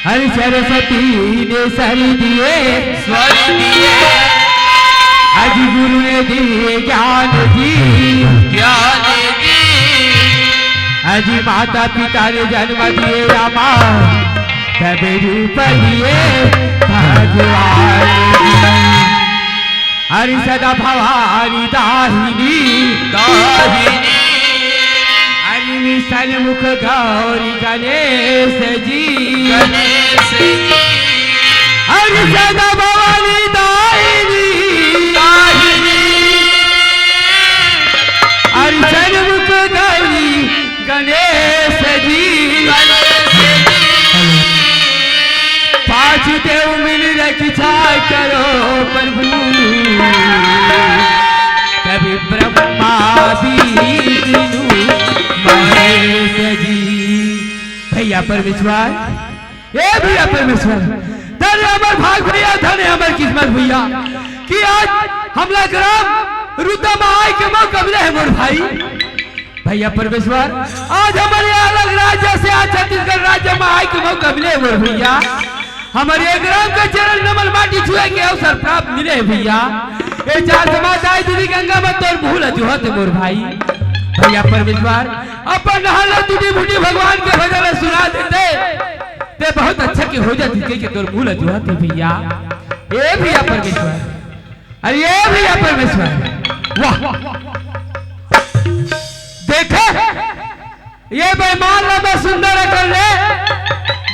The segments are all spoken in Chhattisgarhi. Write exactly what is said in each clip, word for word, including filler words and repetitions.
हरि सरस्वती दे सर दिए, स्वर दिए। माता पिता ने जन्म दिए रामा, तब रूप लिए भगवान जी। अरे सदा भवानी दाहिनी, दाहिनी। अरे सन्मुख गौरी गणेश जी, गणेश जी। अरे सदा भवानी दाहिनी, दाहिनी। अरे सन्मुख गौरी गणेश जी, गणेश जी। पांच देव मिल रक्षा करो प्रभु, कभी ब्रह्मा विष्णु महेश जी। भैया परमेश्वर, ए भैया परमेश्वर, धन हमर भाग भैया, धन हमर किस्मत भैया, कि आज हमला ग्राम रुद्र महाई के मौका मिले हे मोर भाई। भैया परमेश्वर, आज हमर ये अलग राज्य से आज छत्तीसगढ़ राज्य में आए के मौका मिले हे मोर भैया। हमर ये ग्राम के चरण नमन माटी छुए के अवसर प्राप्त मिले हे भैया। ये चार समाज दाई दीदी गंगा में तोर मुँह ला जोहत हे मोर भाई। भैया परमेश्वर, अपन नहा ला टूटी फूटी भगवान के भजन ला सुना देते, ते बहुत अच्छा के हो जाती के, के तोर मुँह ला जोहत हे भैया। ए भैया परमेश्वर, अरे ये भैया परमेश्वर, वाह। देखे, ये बेईमान ला मैं सुंदर अकल ले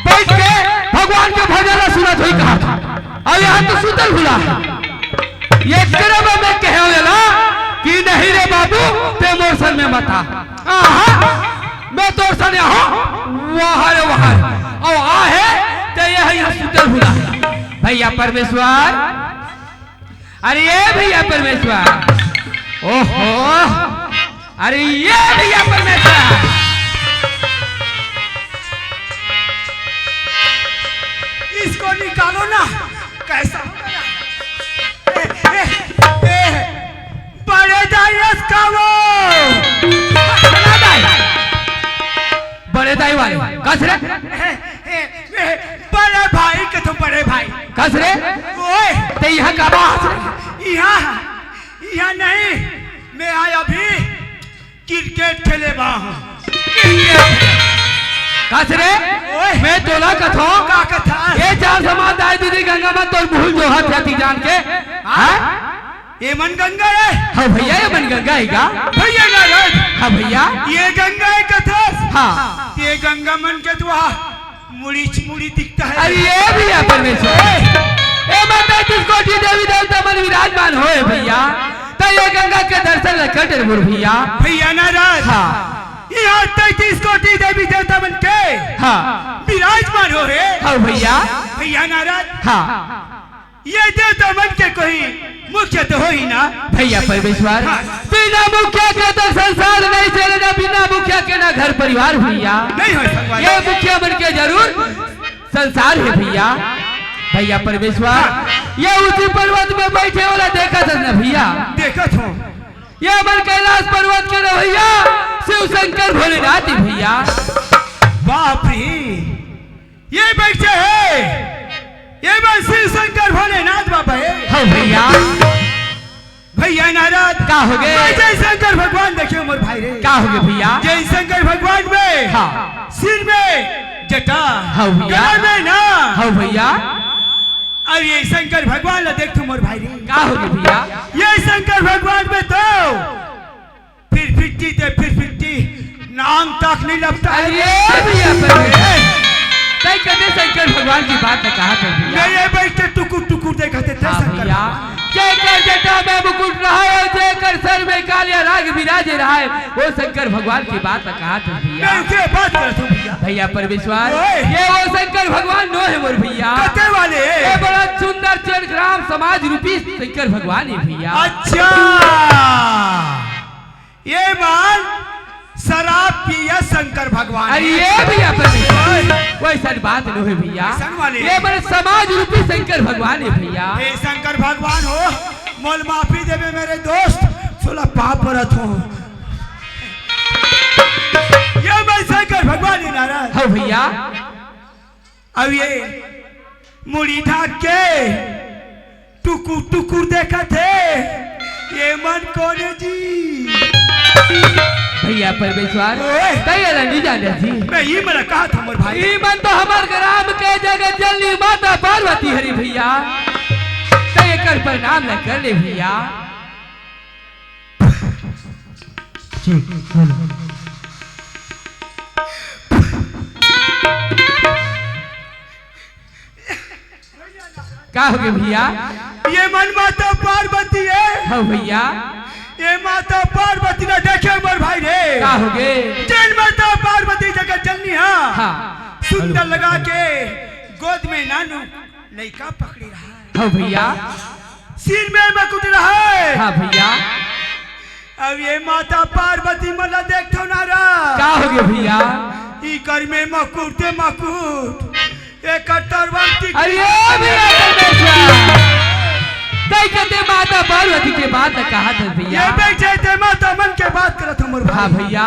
बैठ के भगवान के भजन ला सुनत होई कहा था। अब यहाँ तो सुतल हुला है। ये करब में कहे होला कि नहीं रे बाबू, ते मोर सन में मत आ। आहा, मैं तोर सन हो, वाह रे वाह। और आ है, ते ये है यहाँ सुतल हुला। भैया परमेश्वर, अरे ये भैया परमेश्वर, ओहो, अरे ये भैया परमेश्वर, इसको निकालो ना, कैसा हो गया? ए, ए, ए, बड़े दाई, इसका वो। बड़े दाई वाले, कस रे? ए, ए, ए, बड़े भाई के तो बड़े भाई। कस रे? ओए। ते यहाँ का बात? यहाँ, यहाँ नहीं, मैं आया अभी क्रिकेट खेले बा हूँ। क्रिकेट। कस रे? ओए। मैं तोला कथो। का कथा? ये चार समाज दाई दीदी गंगा में तोर मुँह जोहत हे ती जान के। हाँ? हाँ? ये मन गंगा है? हाँ भैया, ये मन गंगा है का? भैया नारद। हाँ भैया। ये गंगा है कथस? हाँ। ये गंगा मन के तो वहाँ मुड़ी च मुड़ी दिखता है। अरे ये भैया परमेश्वर। ए, ए माँ तैंतीस कोटि देवी देवता मन विराजमान होए भैया। त ये गंगा के दर्शन ल कर दे मोर भैया। भैया नारद। हाँ। यहाँ तैंतीस कोटि देवी देवता मन के हाँ। विराजमान होहे। हाँ भैया। भैया नारद। हाँ। ये देवता मन के कोई मुख्य तो होही ना। भैया परमेश्वर, हाँ। बिना मुखिया के तो संसार नहीं चले ना, बिना मुखिया के ना घर परिवार भैया। नहीं हो सकता। ये मुखिया मन के जरूर संसार हे भैया। भैया परमेश्वर, हाँ। ये ऊंची पर्वत में बैठे वाला देखत हस ना भैया। देखत हूँ। ये हमर कैलाश पर्वत के रवैया शिव शंकर भोलेनाथ हे भैया। बाप रे। ये बैठे हे, ये बा शिव शंकर भोलेनाथ बाबा हे। हाँ भैया। भैया नारद। का हो गे? मैं जय शंकर भगवान देखे मोर भाई रे। का हो गे भैया? जय शंकर भगवान में हाँ। सिर में जटा, हाँ भैया। गला में ना। हाँ भैया। अब ये शंकर भगवान ला देख तू मोर भाई रे। का हो गे भैया? ये शंकर भगवान में तो फिर फिट्टी ते फिर फिट्टी, नाम तक नहीं लपटा। अरे भैया, पर तैं कदे शंकर भगवान के बात ल कहा कर भैया? मैं ये बैठ के टुकुर टुकुर देखत हे, हाँ शंकर भैया। भगवान। जेकर जटा में मुकुट रहे और जेकर सर में कालिया नाग विराजे रहे, वो शंकर भगवान के बात ल कहा कर भैया। मैं उनके बात करत हूँ भैया। भैया परमेश्वर, ओए। ये वो शंकर भगवान नो हे मोर भैया। कते वाले? ये बड़ा सुंदर चंद्रग्राम समाज रूपी शंकर भगवान हे भैया। अच्छा। ये मन शराब पिया शंकर भगवान अरे हे। ये भैया परमेश्वर, वैसन बात नो हे भैया। वैसन वाले। ये मन समाज रूपी शंकर भगवान हे भैया। हे शंकर भगवान हो, मोल माफी देबे मेरे दोस्त, सोला पाप परत हो। ये मन शंकर भगवान हे नारद। हाँ भैया। अब ये मुड़ी ढाक के टुकुर टुकुर देखत हे, ये मन कोन हे जी? या परमेश्वर, ओए। तैं एला नहीं जाने जी। मैं ई मन कहा था मोर भाई। ई मन तो हमर ग्राम के जगत जननी माता पार्वती हरी भैया। तैं एकर प्रणाम न कर ले भैया। ठीक, बोलो। का होगे भैया? ये मन माता पार्वती हे। हाँ भैया। ये माता पार्वती ला देखे मोर भाई रे। का होगे? जेन माता पार्वती जगत जननी हा। हाँ। सुंदर लगा के गोद में नानू लइका पकड़े रहा। हाँ भैया। सिर में मुकुट रहा। हाँ भैया। अब ये माता पार्वती मन ला देखथव नारद। का होगे भैया? इकर में मुकुट ते मुकुट, एकर तरवन ती अरे ओ भैया, परमेश्वर। तैं कते माता पार्वती के बात कहा था भैया? ये बैठे ते माता मन के बात करत हमर भाई। हाँ भैया,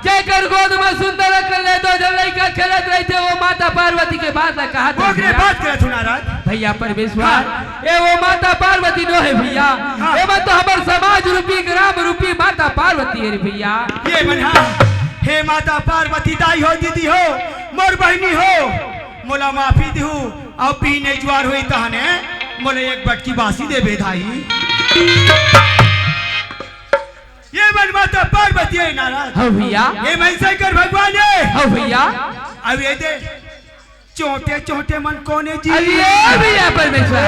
जेकर गोद में सुंदर अकन ले दो झन लइका खेलत रहिथे, वो माता पार्वती के बात कहा था ओकरे भैया। बात करत हूँ नारद। भैया परमेश्वर, हाँ। ए वो माता पार्वती नो हे भैया। हाँ। ए मन तो हमर समाज रूपी, ग्राम रूपी माता पार्वती हे रे भैया। ये मन हा, हे माता पार्वती, दाई हो, दीदी हो, मोर बहिनी हो, मोला माफी दिहू, अब भी नहीं जुआर होई तहने मोला एक बटकी बासी देबे दाई। ये मन माता पार्वती हे नारद। हाँ भैया। ये मन शंकर भगवान हे। हाँ भैया। अब ये दे चोटे चोटे मन कोने जी? अरे भैया परमेश्वर,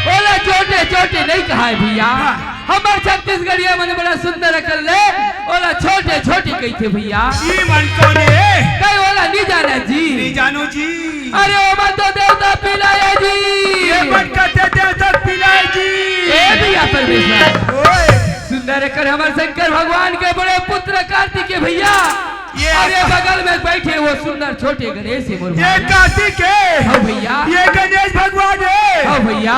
ओला चोटे चोटे नहीं कहा हे भैया। हाँ। हमर छत्तीसगढ़िया मन बड़ा सुंदर अकन ले, ओला छोटे छोटे कहिथे भैया। ई मन कोने? तैं ओला नहीं जाने जी। नहीं जानो जी। अरे ओ मन तो देवता पिलाए जी। ये मन कते देवता पिलाए जी। ए भैया परमेश्वर। ओए। सुंदर अकन हमर शंकर भगवान के बड़े पुत्र कार्तिकेय भैया। ये और ये बगल में बैठे वो सुंदर छोटे गणेश हे मोर ये भाई। कार्तिकेय हे। हाँ भैया। ये गणेश भगवान हे। हाँ भैया।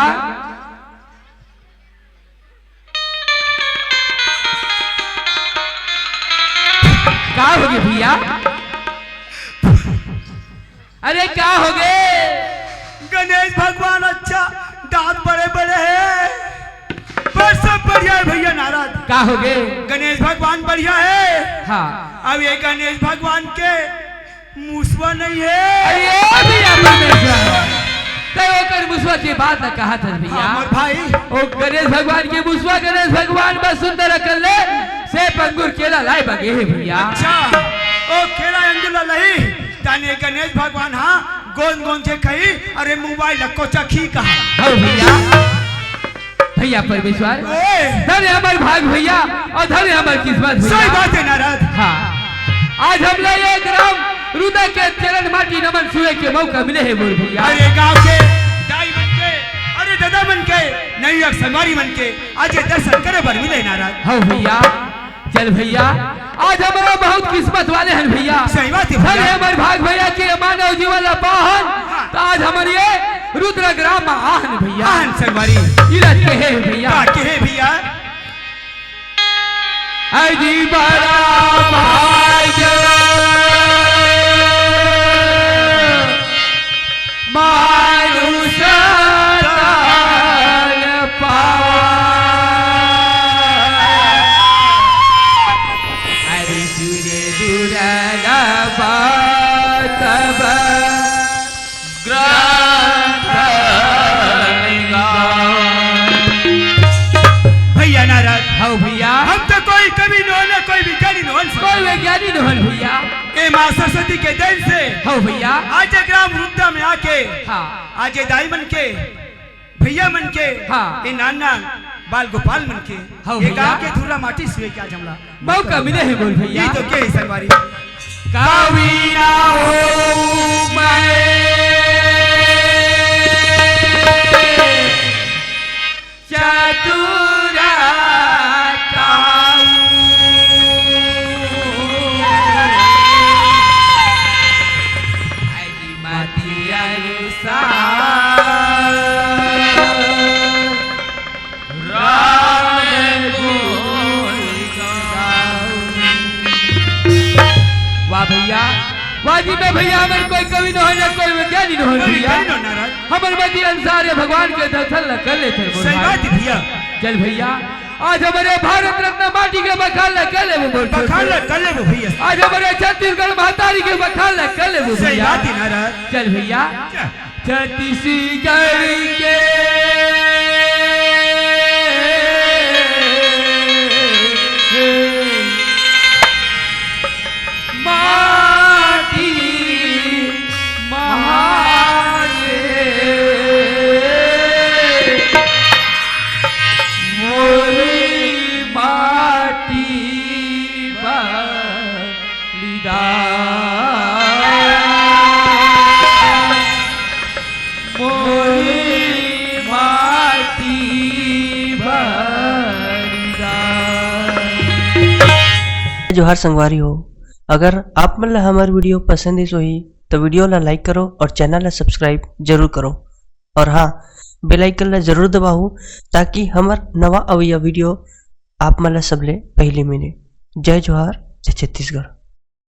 का होगे भैया? अरे का होगे? गणेश भगवान अच्छा, दांत बड़े बड़े हे, बस सब बढ़िया हे भैया नारद। का होगे? गणेश भगवान बढ़िया हे। हाँ। अब ये गणेश भगवान के मुसवा नहीं हे। अरे ओ भैया परमेश्वर, तैं ओकर मुसवा के बात ला कहा था भैया। हाँ, मोर भाई। ओ गणेश भगवान के मुसवा, गणेश भगवान बस सुंदर अकन ले सेब अंगूर केला लाए बगे हे भैया। अच्छा, ओ केला अंगूर ला लही, ताने गणेश भगवान हाँ गोंद गोंद के कही, अरे मोबाइल ला कोचा खी कहा। हाँ भैया। भैया परमेश्वर, ओए। धन्य हमर भाग भैया और धन्य हमर किस्मत भैया। सही बात हे नारद। हाँ, आज हमला ये ग्राम रुद्र के चरण माटी नमन सुने के मौका मिले हे मोर भैया। अरे गांव के दाई मन के, अरे दादा मन के, नहीं एक संगवारी मन के, आज ये दर्शन करे बर मिले नारद। हाँ भैया, चल भैया, आज हमला बहुत किस्मत वाले हन भैया। सही बात हे धन भैया। हे हमर भाग भैया के मानव जीवन ला पाहन, हाँ। त आज हमर ये रुद्र ग्राम में आहन भैया। आहन संगवारी। इला कहे हे भैया। का कहे भैया? अजी बड़ा भाग मानुष तन पावा। अरे दूरे दूर रबा तब ग्रंथ गावा। भैया नारद। हाँ भैया। हम तो कोई कवि नोहन, कोई विज्ञानी नोहन। कोई विज्ञानी नोहन भैया। ए माँ सरस्वती के देन से हाँ भैया। आज ये ग्राम रुद्रा में आके हाँ। आज ये दाई मन के, भैया मन के, हाँ। ए नाना बाल गोपाल मन के, हाँ ये भैया। गाँव के धूरा माटी सुए के आज हमला मौका मिले हे मोर भैया। ये तो के हे संगवारी। कवि ना हो मैं चतुरा काऊ। हरि मति अनुसार राम गुण गाऊ। वाह भैया, वाह जी में भैया, हमर कोई कवि नोहन, कोई विज्ञानी नोहन कोई भैया। विज्ञानी नोहन नारद। हमर मति अनुसार ये भगवान के दर्शन ला कर लेथन मोर सही भाई। बात हे भैया। चल भैया, आज हमरे भारत रत्न माटी के बखान ला कर लेबो मोर छोटू। बखान ला कर लेबो भैया। आज हमरे छत्तीसगढ़ महतारी के बखान ला कर लेबो सही भैया। बात है नारद। चल भैया। चल। छत्तीसगढ़ के माटी महान रे, मोरी माटी बलिदान, मोरी माटी बलिदान। जोहार संगवारी हो, अगर आप मन ला हमर video पसंद आइस होही, तो video ला like करो और channel ला subscribe जरूर करो। और हाँ, bell icon ला जरूर दबाओ, ताकि हमर नवा अवइया video आप मन ला सबले पहले मिले। जय जोहार, जय छत्तीसगढ़।